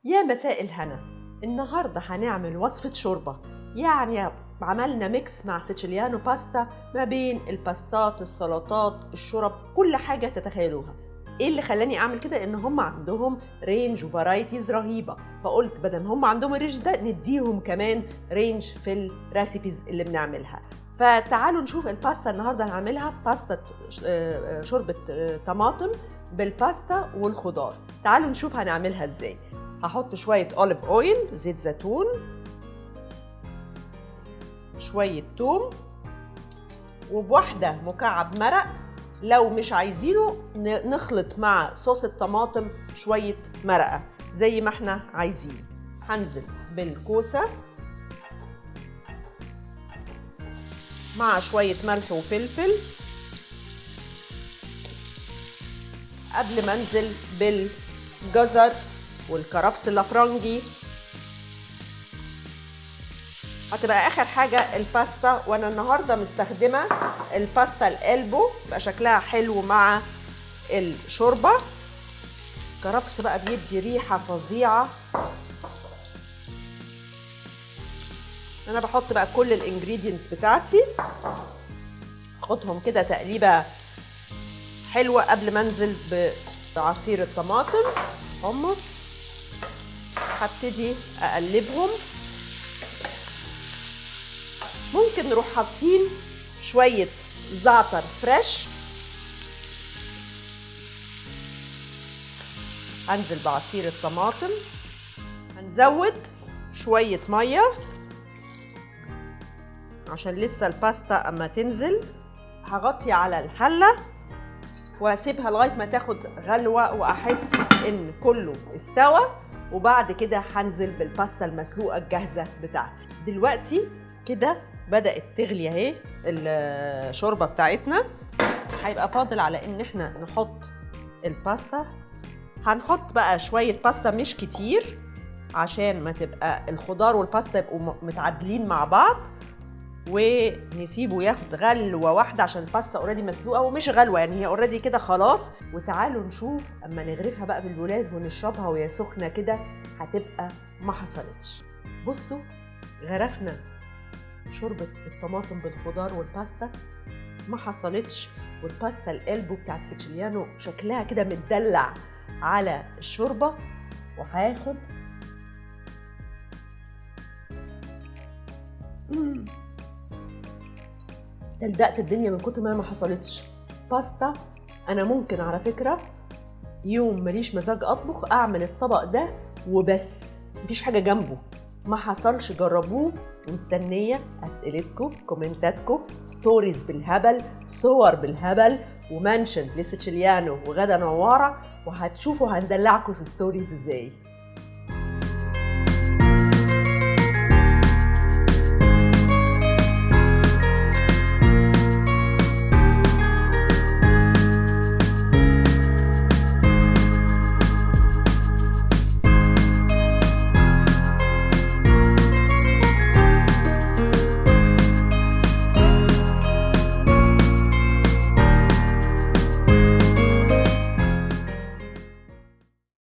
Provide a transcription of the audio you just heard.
يا مساء الهنا. النهارده هنعمل وصفة شوربة، يعني عملنا mix مع سيتشيليانو باستا ما بين الباستات، السلطات، الشرب، كل حاجة تتخيلوها. ايه اللي خلاني اعمل كده؟ ان هم عندهم range و varieties رهيبة، فقلت بدل ما هم عندهم ال range ده نديهم كمان range في ال recipes اللي بنعملها. فتعالوا نشوف الباستا النهارده هنعملها باستا شوربة طماطم بالباستا والخضار. تعالوا نشوف هنعملها ازاي. هحط شوية olive oil، زيت زيتون، شوية توم، وبواحدة مكعب مرق. لو مش عايزينه نخلط مع صوص الطماطم شوية مرقة زي ما احنا عايزين. هنزل بالكوسة مع شوية ملح وفلفل قبل ما انزل بالجزر والكرفس الافرنجي. هتبقى اخر حاجة الباستا، وانا النهاردة مستخدمة الباستا ال elbow، بقى شكلها حلو مع الشوربة. الكرفس بقى بيدي ريحة فظيعة. انا بحط بقى كل ال ingredients بتاعتي، اخدهم كده تقليبة حلوة قبل ما انزل بعصير الطماطم. حمص هبتدي اقلبهم. ممكن نروح حاطين شوية زعتر fresh. هنزل بعصير الطماطم، هنزود شوية مية عشان لسه الباستا اما تنزل. هغطي على الحلة واسيبها لغاية ما تاخد غلوة واحس ان كله استوى، وبعد كده هنزل بالباستا المسلوقة الجاهزة بتاعتي. دلوقتي كده بدأت تغلي اهي الشوربة بتاعتنا. هيبقى فاضل على ان احنا نحط الباستا. هنحط بقى شوية باستا مش كتير عشان ما تبقى الخضار والباستا يبقوا متعادلين مع بعض، ونسيبه ياخد غلوة واحدة عشان الباستا already مسلوقة ومش غلوة، يعني هي already كده خلاص. وتعالوا نشوف اما نغرفها بقى بالولاد ونشربها وهي سخنة كده هتبقى ما حصلتش. بصوا غرفنا شوربة الطماطم بالخضار والباستا ما حصلتش، والباستا ال elbow بتاعت سيتشيليانو شكلها كده متدلع على الشوربة. وهاخد دلدقت الدنيا من كتر ما حصلتش. باستا انا ممكن على فكرة يوم ماليش مزاج اطبخ اعمل الطبق ده وبس، مفيش حاجة جنبه. ما حصلش، جربوه. ومستنية أسئلتكم، كومنتاتكم، stories بالهبل، صور بالهبل، و mention لسيتشيليانو وغدا نوارة، وهتشوفوا هندلعكم في stories ازاي.